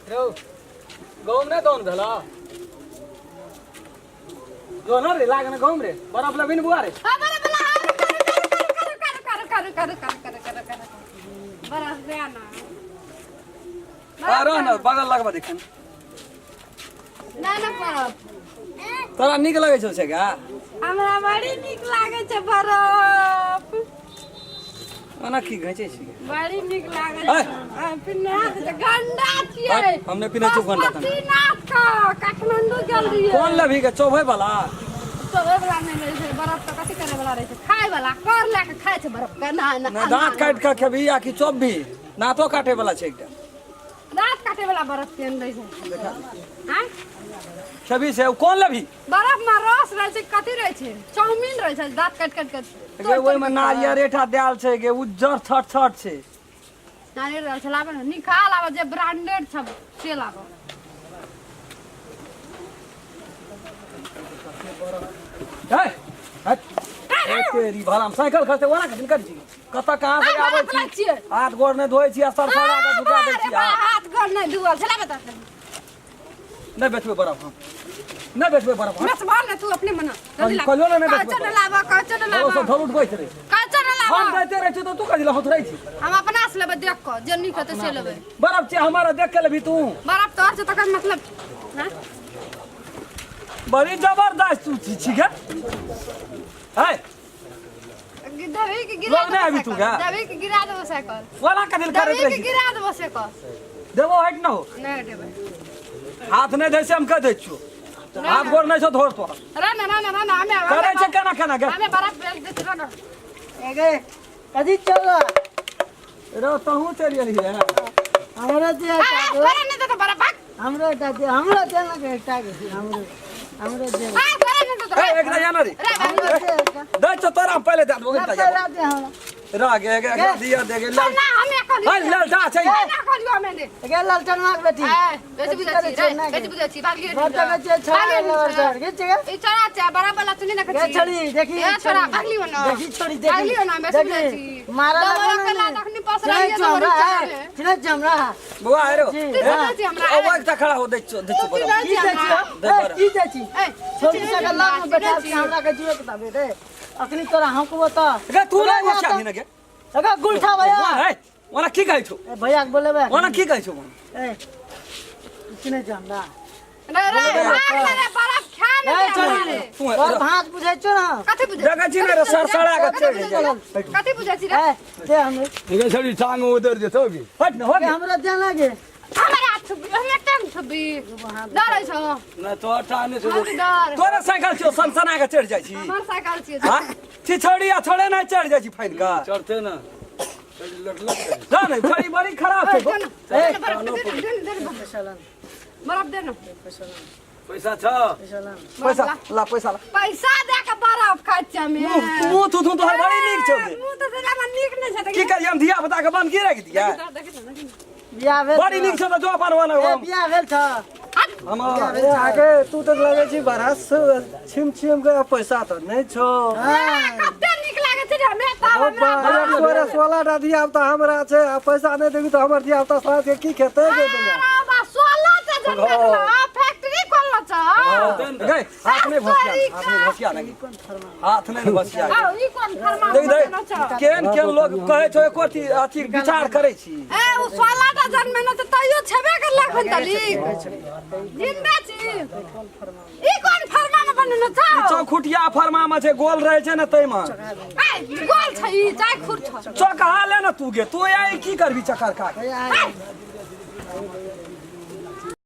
रौ गहुम नहि दाउन भेल जो न रे लाग न गहुम रे बरफ लेबही ने बुआ रे। हाँ, बरफ वाला, हाँ, रुको, रुको, रुको, रुको, रुको, रुको, रुको, रुको, रुको, रुको। बरफ दे ना। आ रह न बगल लगबा देखन। ना ना बरफ। तोरा नीक लगै छौ से गा? हमरा बड़ी नीक लागै छै बरफ। ओना की घैचै छी? बड़ी नीक लागै ऐ। छै। आ, पिन्हा दे छै, गंडा छियै। हट, हम नहि पिन्है छियौ गंडा तंडा। पशुपतिनाथ के काठमांडू गेल रहियै। कोन लेबही गे चोभै वाला? चोभै वाला नहि रहै छै बरफ, तऽ कथी करै वाला रहै छै? खाय वाला कर लए के खाय छै बरफ के ना ना। नहि दाँत काटि कऽ खेबही आ कि चोभबी? दाँतो काटे वाला छै एकटा। दाँत काटे वाला बरफ केहन रहै छै? आँय? खेबही से कोन लेबही? बरफ में रस रहै छै, कथी रहै छै? चाउमीन रहै छै, दाँत काटि काटि के। गे ओहिमे नारियर एठा देल छै गे, उज्जर छट छट छै। नारियर रहै छै, लाबे ने निकाल आबे, जे ब्रांडेड छै से लाबो। हे हट ए तेरी भला, हम साइकिल खसते ओना कथी करै छी? कतऽ कहाँ से आबै छी? छियै। हाथ गोड़ नहि धोइ छी आ सरसरा के झुका दै छी हाथ। हाथ गोड़ नहि धुअल छै, लाबे तऽ। नहि बेचबै बरफ, हम नहि बेचबै बरफ हम। बेचबा ने तू अपने मना जल्दी ला। कहियो ने नहि बेचबै। कहै ने लाबऽ, कहै ने ओ लाबऽ। सब धर उठबै छै रे। कहै ने हम लाबऽ। दैते रहै छी तऽ तू कथी लए हथुरै छी? हम अपना से लेबै, देख कऽ जे नीक हेतै से लेबै। बरफ छै हमारा, देख के लेबही तू? बरफ तोहर छै तकर मतलब हँ? बड़ी जबरदस्त तू छी छी गे है। देबही कि गिरा लोग नहि आबी तू गा? देबही कि गिरा देबो साइकिल? ओना कथी लए करैत देबही रहै कि छी? गिरा देबो साइकिल? देबो, हटि न हो। नहि देबै। हाथ नहि दै से हम कह दै छियौ, हाथ गोड़ नहि छौ धोर तोरा। रे ना ना ना ना, हमे करै छै केना केना गे। हमे बरफ बेच दै छी, रे ना। एगे कथी चल रो तहूँ चलि गेलियै। हमरो दे। अरे तोरा नहि देतौ बरफ, भाग। हमरो एकटा दे, हमरो दे ना एकटा के, हमरो हमरो दे। आ तोरा नहि देतौ। ए एकटा जाना रे। रे भाग। हमरो दे एकटा। दै छौ तोरा हम पहिले दए देबो एकटा। पहला दे हमरा। रह गे गे एकरा दिया दे गे ना हमे कहलियो। हल लल जा छै। ना कहलियो हमे ने। एगे ललचनमा के बेटी। ए बेसी बुझै छी रे, बेसी बुझै छी, भागलियो। बड़ जगह छै छड़ा लड़ गे छै। ई चोरा छै, बड़ा वाला चुनी ना गे छी। छड़ी देखी। ए छोरा, भागलियो ना। देखी छोड़ी देखी। भागलियो ना, बेसी बुझै देखी छी। मारा दबो लगल के ला तखनी पसराइए चिन्है तो छौ हमरा? चोरा। चिन्है छौ हमरा? बौआ हेरो। जी। तू चिन्है छी हमरा? ओ एकटा खड़ा हो, दै छौ दै छौ तू बड़ा। चिन्है की छी दै छी? हमरा? ए, की दै छी? ए छोड़ी से गल्ला में बैठा के हमरा के जुए के तबे रे अखनी तोरा हमको बता। गे तू नहि होशियार ही ने गे। अगा गुलठा भैया। हे ओना की कहै छौ? ए भैया के बोलेबे। ओना की कहै छौ? ए चिन्है छौ हमरा? रे रे भाग ले रे, बरफ खा ने ए दे हमरा छोड़ी रे। तू तोर भात बुझै छौ ना? कथी बुझै? देखै छी ने रे, सरसरा के चढ़ि जाइ। कथी बुझै छी रे? ए दे हमरो। निकल छड़ी टांग उधर देतो की? हट न हो ए हमरो दे ना गे। हमरा हाथ छुबी, हमरा टांग छुबी, डरै छौ? ना तो टांग नहीं। हम डर? तोरा साइकिल छियौ, सनसना के चढ़ि जाइ छी। हमर साइकिल छियै। हाँ छिछौड़ी आ छोड़े नहीं चढ़ि जाइ छी फाइन के। चढ़ते ना लट लट। जा नहीं, छड़ी बड़ी खराब छै। दे ना, दे ना, बरफ दे ना, दे ना, दे ना, पैसा ला। बरफ दे ना। पैसा ला। पैसा छ। पैसा ला। पैसा ला, पैसा ला। पैसा दे के बरफ खाइ छियै हमे। मुँह थू थू तोहर बड़ी नीक छौ गे। मुँह तऽ सेना नीक नहि छै। की करियै हम, धिया पुता के बंद की राखि दिया? देखी तऽ, देखी। बियाह भेल? बड़ी नीक छौ तऽ जो अपन वन। ए बियाह भेल छ? हम ए आगे तू तऽ लगै छी बड़ा छिम छिम के, पैसा तऽ नहि छौ। कते नीक लागै छै रे हमे तब हमरा। अरे तोरे 16 टा धिया पुता हमरा छै आ पैसा नहि देबी तऽ हमर धिया पुता साँझ के की खेतै गे दैया? 16 टा जन्म फैक्ट्री खोललो छ। गई हाथ नहीं भसिया, हाथ नहीं भसिया लगी, हाथ नहीं भसिया। आओ, ई कोन फरमा देख देख बनेलो छ? केहन केहन लोग कहै छौ, एको अथी अथी विचार करै छी। ए उ 16 टा जन्मेलो छै तैयो छेबे करलक हन तली जिंदा छी। ई कोन फरमा में बनेलो छ? चौखुटिया फरमा में छै, गोल रहै छै ने ताहिमे। ए गोल छै ई चाय खुर छ। चौकहा ले ने तू गे, तू आई की करबी चक्कर का? ए